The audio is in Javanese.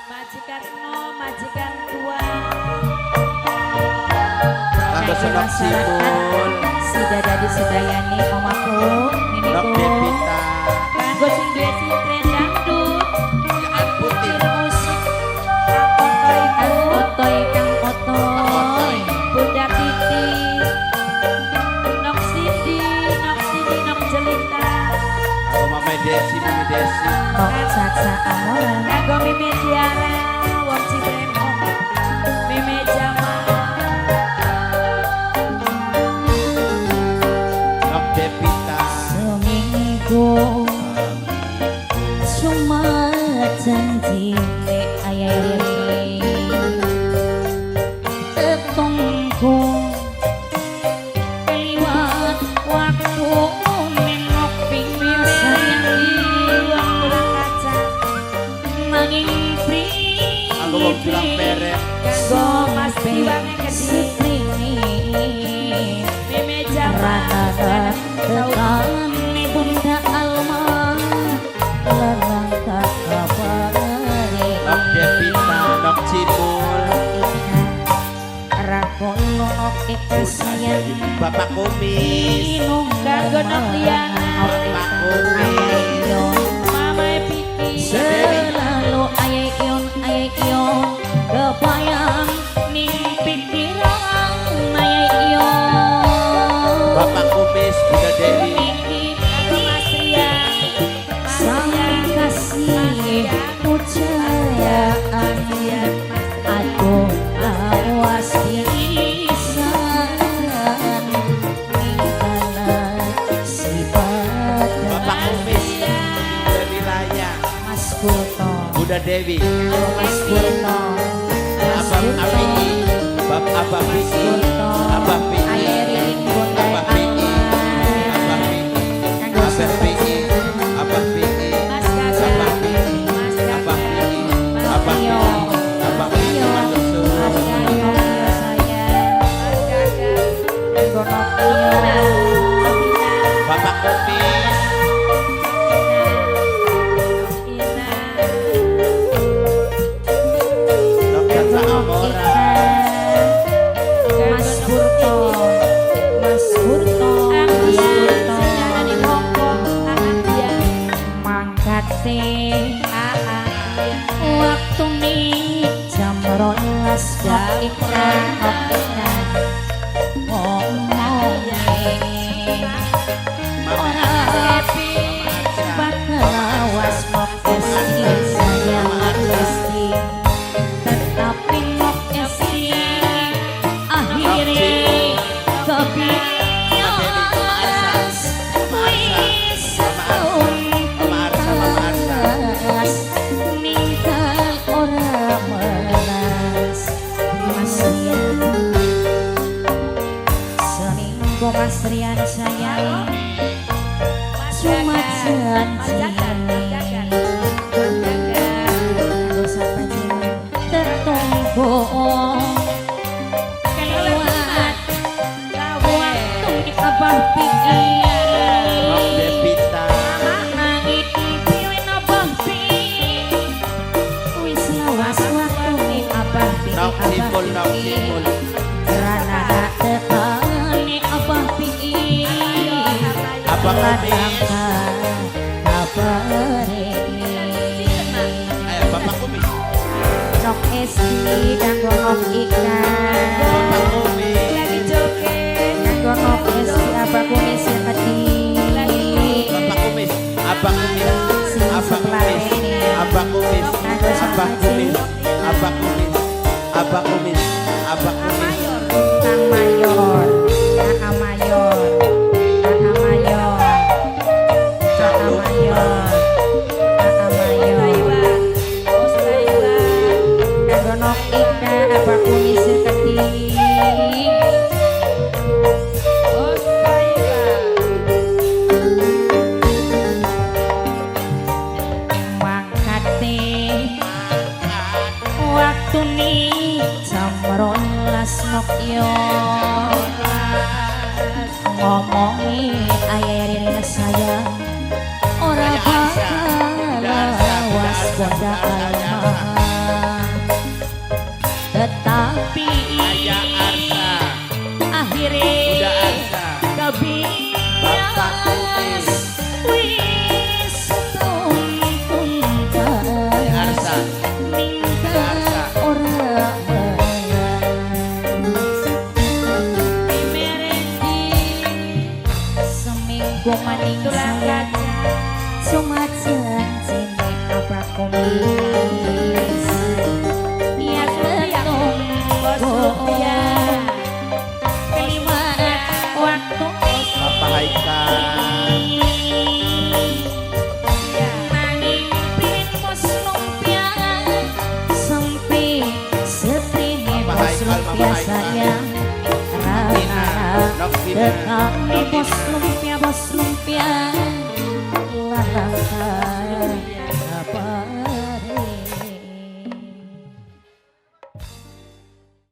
Majikan no, majikan tua. Kanggo Senok Simul. Sida dadi sedayane omaku, Nok niniku. Devita. Kanggo sing duwe sintren dangdut. Yaan Putih. Musik Kang Otoy Kang ku. Otoy, Kang Kang Otoy. Otoy. Bunda Titi. Nok Cindy, Nok Cindy, Nok Jelita. Kanggo Mama Desi, Mami Desi. Nok Caca Amora. Kanggo Mimi Tiara, wong Cibremo. Mimi Jamal. Nok Devita. Seminggu cuma janji ayah tetunggu liwat waktu nengok Mimi sayang wong tulang kaca. nanging Kanggo wong tulang perek. Kanggo Mas Diwange Kediri. Sutrini Mimi Jamal. Rata tekane Bunda Alma larang tak kabare Nok Devita, Nok Cimul. Rakono ika sayang Bapak Kumis. Kanggo Nok Liana. Bapak Kumis. Mama Piki. Selalu ayah ion ayah ion kebayang ning pikiran ayah ion Bapak Kumis, Bunda Dewi. Kanggo Mas Rian. Mas Sang Rian. kasih pujaan Aduh awas pisan Ningkana sifat Bapak Kumis, Bunda Nilaya. Mas Purto Bunda Dewi. Mas Purto Mas Abang Purto Apiki. Bab Abah Piki. Purto Abah Piki. Ayah Ririn Bunda Abah Piki. Abah Piki. Kanggo Abah Piki. Abah Piki. Mas Gaga. Abah Piki. Mas Gaga. Abah Piki. Mas Abah Tio. Piki. Abah Piki. Tio. Mas Susu. Mas Tio sayang Mas Gaga. Kanggo Nopio Bapak Kumis. Ina. Nok Caca Amora. Mas Purto Mas Purto Mas Anggia, Purto sing nyanyi Hongkong, Anggia. Mangkate Aa. waktu ni jam 12 Jam ikra ngomonge ora Happy. bakal awas mok esti sayang esti tetapi mok esti akhirnya kebias wis setahun Mama Arsa, Mama Arsa. tuntas ninggal ora melas Mas Rian seminggu Mas Rian sayang Mas cuma Gaga. Mas janji Gaga, Mas Gaga. Mas Gaga. Kanggo sapa tetunggu kelewat Lawe. waktu abah pikir Nok Devita. nanging piwin abah pikir wis lawas waktu abah pikir Nok abah Cimul, Nok pikir Cimul. rana tekane abah pikir Abah Kumis. kabare Ayo Bapak Kumis. Nok esti kanggo nok ika Bapak Kumis. Lagi joget. kanggo nok esti abah kumis yang tadi Bapak Kumis. Abah Kumis. Abah Kumis. Abah Kumis. Abah Kumis. Abah Kumis. Abah Kumis. Abah Kumis. Kang Mayor Kang Mayor Kang Mayor Cak Kang Lukman. Mayor Kang Mayor Taiwa. Bos Taiwa. kanggo nok ika abah kumis yang tadi Bos Taiwa. mangkate waktu ni jam 12 nok yo ngomongi ayah riri sayang ora Ayah Arsa, bakal Bunda Arsa, awas Bunda Arsa, Bunda Bunda Arsa, Alma. sepi. Ayah Arsa. Akhire Bunda Arsa. Kebias Bapak Kumis. wis tuntas. Arsa. Minta Arsa. ora welas. Merendi Seminggu maning tulang sayang kaca. Cuma janjine Abah Kumis. Ya Bos Lumpia. Kelima waktu. Bapak Haikal. Nanging pin bos lumpia sempi sepi Mama bos Haikal, Mama lumpia Haikal. sayang. Tina, Noktina, Tetap bos lumpia, bos lumpia. Larang.